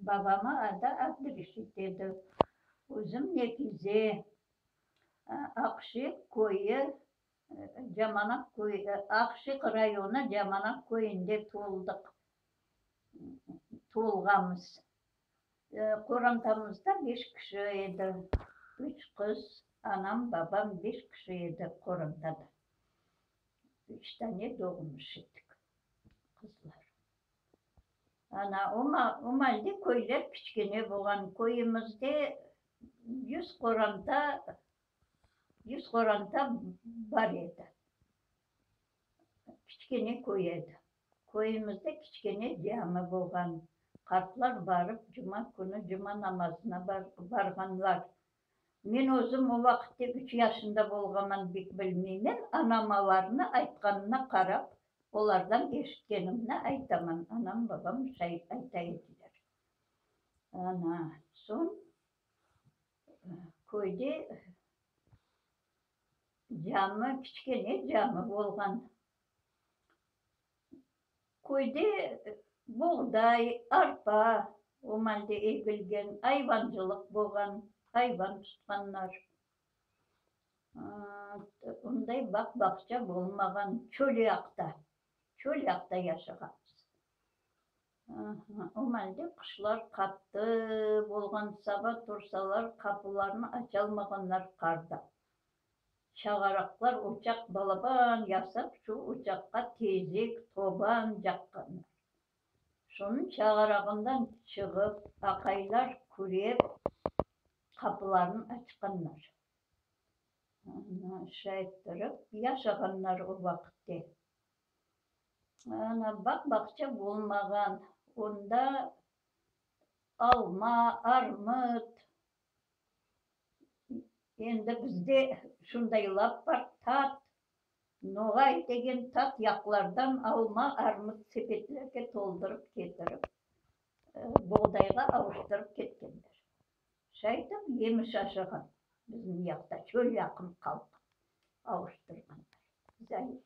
Babamı adı Abdreşit edi. Özüm Nefize, Aqşiq köyü, Camanaq köyü, Aqşiq rayonı Camanaq köyünde tuvuldıq, tuvulğanmız. Qorantamızda beş kişi edi, üç qız, anam, babam, beş kişi edi qorantada. Üç tane doğmuş edik, qızlar. Ana, o maalde köyler kiçkene bolğan. Köyümizde yüz qoranta, yüz qoranta bar edi. Kiçkene köy edi. Köyümizde kiçkene cami bolğan. Qartlar barıp, cuma künü cuma namazına barğanlar. Men özüm o vaqıtte üç yaşında bolğanman, bek bilmeymen, anam alarnı aytqanına qarap, olardan eşitkenimni aytaman, anam, babam şay ayta ediler. Ana, soñ köyde cami, kiçkene cami bolğan. Köyde buğday, arpa o malde egilgen, ayvancılıq bolğan, ayvan tutqanlar. Onday bağ-bağça bolmağan, çöl yaqta, çöl yaqta yaşağanmız. O malde qışlar qattı bolğan, saba tursalar qapılarnı açalmağanlar qarda. Şağaraqlar ocaq balaban yasap, şu ocaqqa tezek, toban jaqqanlar. Şunıñ şağarağından çıgıp, aqaylar kürep, qapılarnı açqanlar. Ana, şayttırıp yaşağanlar o vaqıtte. Ana, bağ-bağça bolmağan, onda alma, armut, Endi bizde şunday laf bar, tat, noğay degen tat yaqlardan alma, armut sepetlerge toldurıp ketirip, boğdayğa avuştırıp ketkenler. Şaytip yemiş aşağan bizim yaqta, çöl yaqın halq avuştırğanlar. Zayet.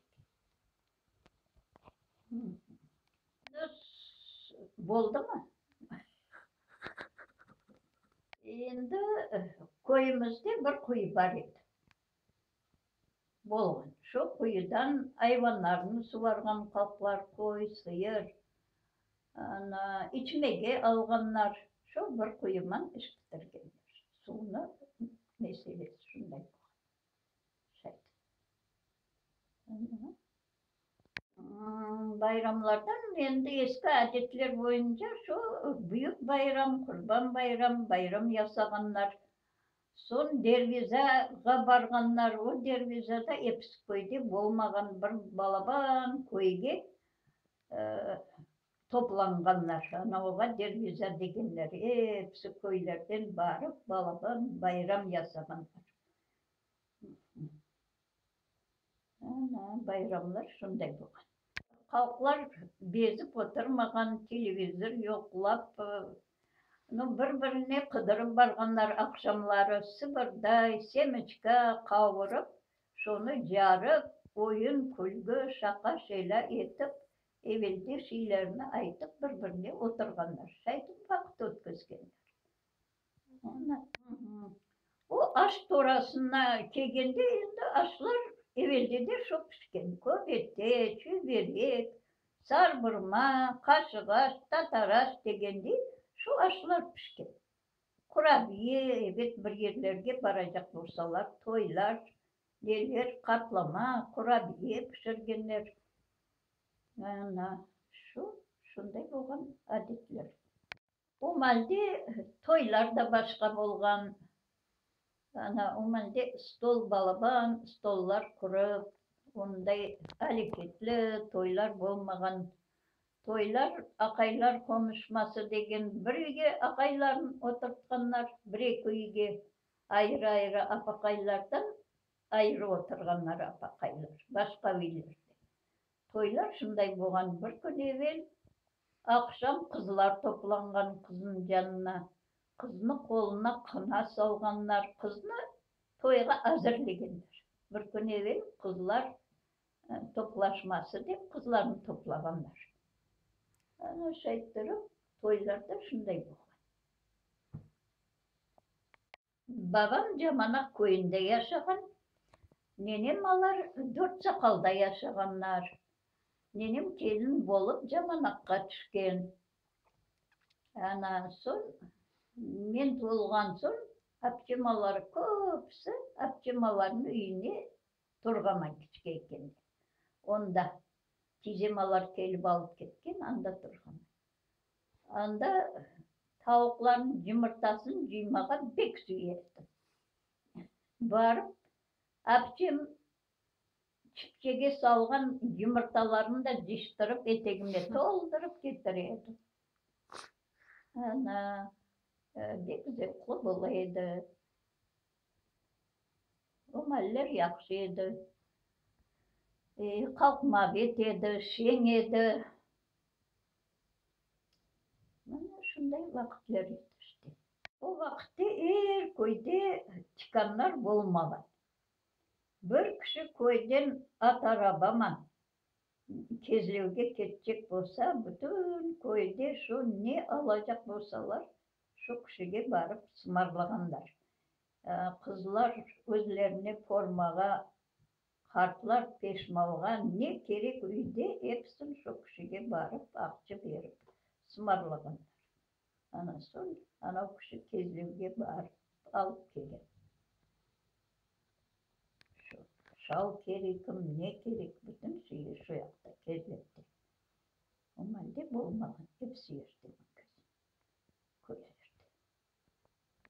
Boldımı? Endi köyümizde bir quyu bar edi. Bolğan. Şu quyudan ayvanlarını suvarğan halqlar, qoy, sıyır, ana, içmege alğanlar. Şu bir quyuman iş bitirgenler. Suvnı meselesi şunday bolğan. Bayramlardan endi eski adetler boyunca şu büyük bayram, Qurban bayram, bayram yasağanlar. Soñ dervizağa barğanlar, o dervizada episi köyde bolmağan bir balaban köyge toplanğanlar. Ana oğa derviza degenler. Episi köylerden barıp balaban bayram yasağanlar. Ana, bayramlar şunday bolğan. Halqlar bezip oturmağan, televizor yoqlap, nu, bir-birine qıdırıp barğanlar aqşamları, sıbırday, semiçka qavurıp, şonı carıp, oyun-külgü, şaqa-şela etip, evelde şeylerni aytıp bir-birine oturğanlar. Şaytip vaqıt ötküzgenler. O aş torasına kelgende endi aşlar evelde de şo pişken, köbete, çüberek, sarburma, qaşıq aş, tatar aş degendey şu aşlar pişken. Qurabiye, ebet, bir yerlerge baracaq bolsalar, toylar, neler, qatlama, qurabiye pişirgenler. Ana, şu, şunday bolğan adetler. O malde toylar da başqa bolğan. Ana, o malde stol, balaban stollar qurıp, onday aleketli toylar bolmağan. Toylar aqaylar qonuşması degen bir üyge aqaylarnı oturtqanlar, bir-eki üyge ayrı-ayrı apaqaylardan ayrı oturğanlar apaqaylar, başqa üylerde. Toylar şunday bolğan, bir kün evel aqşam qızlar toplanğan qıznıñ yanına, qıznı qoluna qına salğanlar, qıznı toyğa azırlegenler. Bir kün evel qızlar toplaşması dep qızlarnı toplağanlar. Ana şayttırıp toylar da şunday bolğan. Babam Camanaq köyünde yaşağan, nenem alar Dörtsaqalda yaşağanlar. Nenem kelin bolıp Camanaqqa tüşken. Ana, soñ, men tuvulğan soñ, apçemalar köpüsi apçemalarnıñ üyüne turğanman kiçke ekende. Onda tizemalar kelip alıp ketken, anda turğanman. Anda tavuqlarnıñ yımırtasını cıymağa bek süyerdim. Barıp, apçem çipçege salğan yımırtalarnı da cıyıştırıp, etegime toldurıp ketire edi. Ana, bek zevqlı bola edi. O maller yahşı edi. Halq mabet edi, şeñ edi. Mana şunday vaqıtlar edi işte. O vaqıtte er köyde tükânlar bolmağan. Bir kişi köyden at-arabaman Kezlevge ketecek bolsa, bütün köyde şu ne alacaq bolsalar, şu kişige barıp sımarlağanlar. Qızlar özlerine formağa, qartlar peşmalğa ne kerek üyde, episini şu kişige barıp aqça berip sımarlağanlar. Ana soñ anav kişi Kezlevge barıp alıp kelgen. Şu şal kerekim, ne kerek, bütün şeyi şu yaqta, Kezlevde. O malde bolmağan, episi yerde.